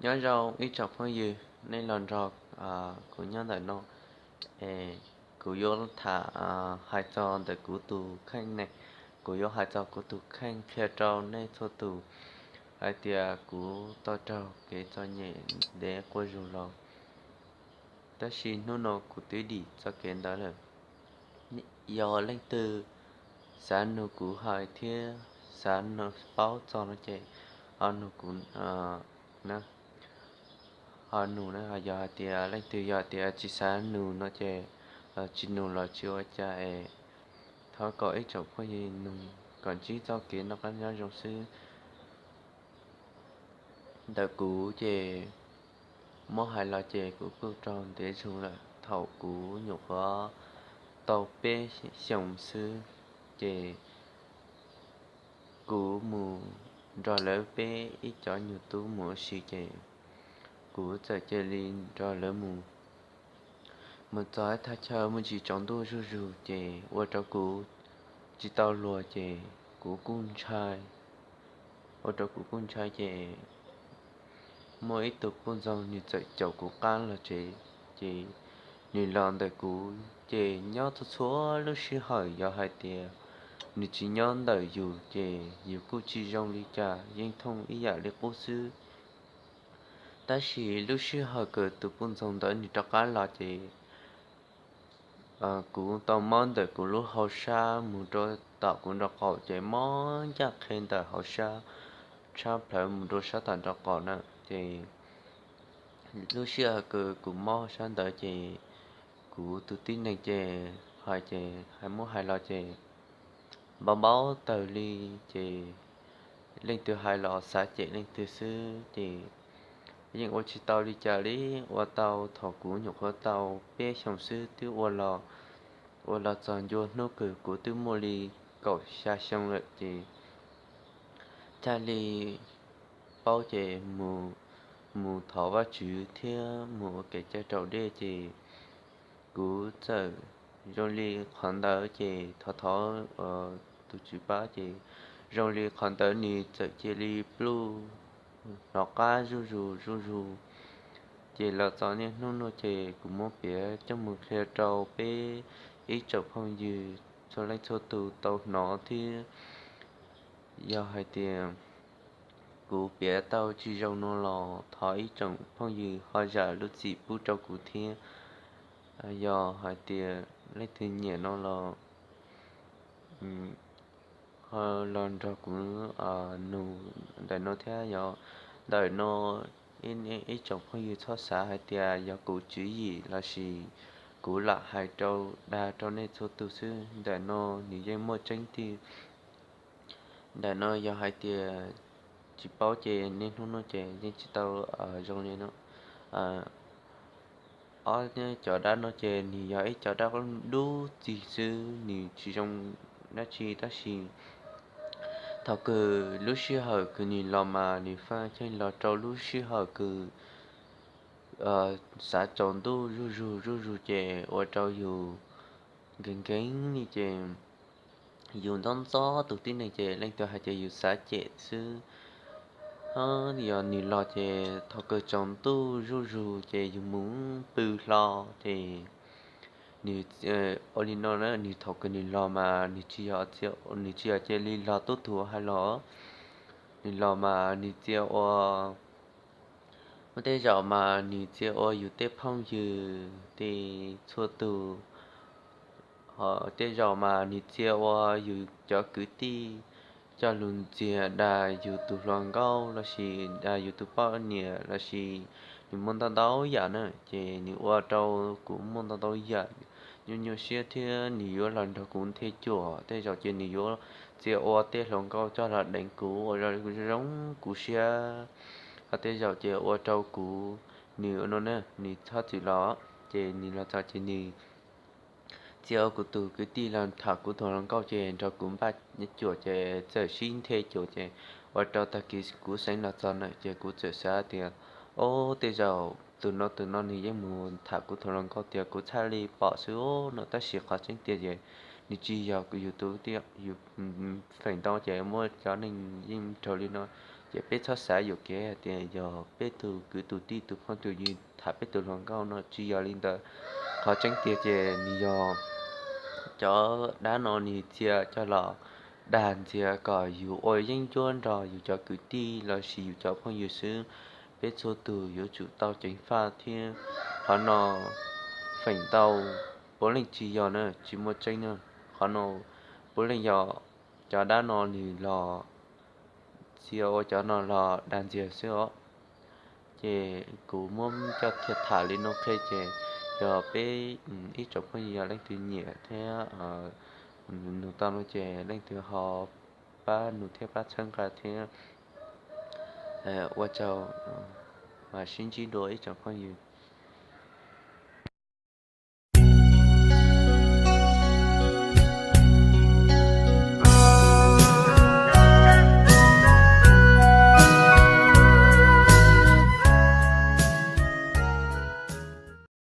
Nyob zoo ib tsoom phooj ywg, nej los nrog kuv nyob ntawm no es kuv yuav tham hais txog ntawm kuv tus kheej ne. Kuv yuav hais txog kuv tus kheej qhia rau nej txhua tus hais tias kuv tau raug kev txom nyem ntev quas zus los, tab sis hnub no kuv twb dim txoj kev ntawd lawm. Yog leej twg xav nug kuv hais thiab xav paub txog no ces ho nug kuv, ho nug na. Yog hais tias leej twg yog tias tsis xav nug no ces tsis nug los tsis ua cas es thov kom ib tsoom phooj ywg nug kom ntsib txoj kev noj qab nyob zoo xwb. Ntawm kuv ces muab hais los ces kuv kuj raug ntev zus lawm. Thaum kuv nyuam qhuav tau peb xyoos xwb ces kuv mus nrog lawv peb ib cov nyuag tub mus ua si ces kuv txawm cia li nrog lawv mus. Mus txog ib thaj chaw muaj ntsis tsaus ntuj zuj zus ces ua rau kuv tsis tau luag ces kuv kuj ntshai, ua rau kuv kuj ntshai ces muaj ib tug poj ntxoog nws txawm caum kuv qab los tsev. Ces nws los ntawm kuv ces nyob txhua txhua lub sij hawm yog hais tias nws tsis nyob ntawm yus ces yus kuj tsis zoo li cas, yeej thooj ib yam li qub xwb. Tab sis lub sij hawm kws tus poj ntxoog ntawd nws rov qab los ces kuv tau mob ntawm kuv lub hauv sab mus rau tom kuv nraub qaum ces mob ncaj qhe ntawm hauv sab tshab plawv mus rau sab tom nraub qaum na. Ces lub sij hawm kws kuv mob sab ntawd ces kuv tus tib neeg ces hais ces hais muab hais los ces npau npau taws li ces leej twg hais los xav cem leej twg xwb ces yeej ua tsis tau li cas li. Ua tau thaum kuv nyuam qhuav tau peb xyoos xwb twb ua los, ua los txog ncua hnub kws kuv twb muaj li kaum xya xyoo lawm ces thiaj li paub ces mus thov Vajtswv thiab mus ua kev cai raus dej ces kuv txawm zoo li qhov ntawd ces thov thov tus Tswv pab ces zoo li qhov ntawd nws txawm cia li pluj hnov qab zuj zus zuj zus. Ces los txog niaj hnub no ces kuv muab piav coj mus qhia rau peb ib tsoom phooj ywg txhua leej txhua tus tau hnov thiab. Yog hais tias kuv piav tau tsis zoo no los thov ib tsoom phooj ywg ho zam lub txim pub rau kuv thiab. Yog hais tias leej twg nyiam no los ho los nrog kuv nug ntawm no thiab. Yog ntawm no ib tsoom phooj ywg txhob xav hais tias yog kuv tswv yim lossis kuv lam hais rau dag rau nej txhua tus xwb, ntawm no nws yeej muaj tseeb tiag. Ntawm no yog hais tias tsis paub ces niaj hnub no ces yeej tsis tau zoo li no. Ob cov dab no ces nws yog ib cov dab dub txig xwb, nws tsis zoo dab tsi tab sis thaum kws lub sij hawm kws nws los mas nws faj cheej los rau lub sij hawm kws xav tsaus ntuj zuj zus zuj zus ces ua rau yus nkees nkees li ces yus ntxob ntxob tus tib neeg ces leej twg hais ces yus xav cem xwb. Yog nws los ces thaum kws tsaus ntuj zuj zus ces yus mus pw hlo ces nws ua li no na, nws thaum kws nws los mas nws tsis yog, nws tsis yog cia li los tub tug hais los, nws los mas nws txia ua, muaj tej zaum mas nws txia ua yus tej phooj ywg tej txhua tus, ho tej zaum mas nws txia ua yus cov kwv tij, coj lus ntxias dag yus tus hluas nkauj lossis dag yus tus poj niam lossis nws muaj ntau ntau yam na, ces nws ua rau kuv muaj ntau ntau yam nyuaj nyuaj siab thiab nws yuav los nrog kuv nthe cuam. Tej zaum ces nws yuav txia ua tej hluas nkauj coj los deev kuv ua zoo zoo kuv siab, ho tej zaum ces ua rau kuv, nws no na, nws txhob txwm los, ces nws los txog ces nws txia ua kuv tus kwv tij los tham kuv tus hluas nkauj ces nrog kuv npaj cuam ces txawm sib nthe cuam ces ua rau tag kis kuv xeev los txog na ces kuv txawm xav tias, o, tej zaum tus no tus no nws yeej mus tham kuv tus hluas nkauj tias kuv txhaj li pom xwb no, tab sis qhov tseeb tiag ces nws tsis yog yus tus, yus feem ntau ces muaj cov neeg yeej raug li no. Ces peb txhob xav yuam kev hais tias yog peb tus kwv tus tij tus phooj tus ywg tham peb tus hluas nkauj no, tsis yog li ntawd. Qhov tseeb tiag ces nws yog cov dab no nws txia coj los dag ntxias kom yus ua yeeb ncuab nrog yus cov kwv tij lossis yus cov phooj ywg xwb. Peb txhua tus yuav tsum tau ceev faj thiab. Qhov no feem ntau puav leej tsis yog na, tsis muaj tseeb na. Qhov no puav leej yog cov dab no nws los txia ua cov no los dag ntxias xwb os. Ces kuv muab coj thiaj tham li no qhia ces yog peb ib tsoom phooj ywg yog leej twg nyiam thiab nug tau no ces leej twg ho pab nug thiab pab txhawb nqa thiab. Ua tsaug, sib ntsib dua ib tsoom phooj ywg.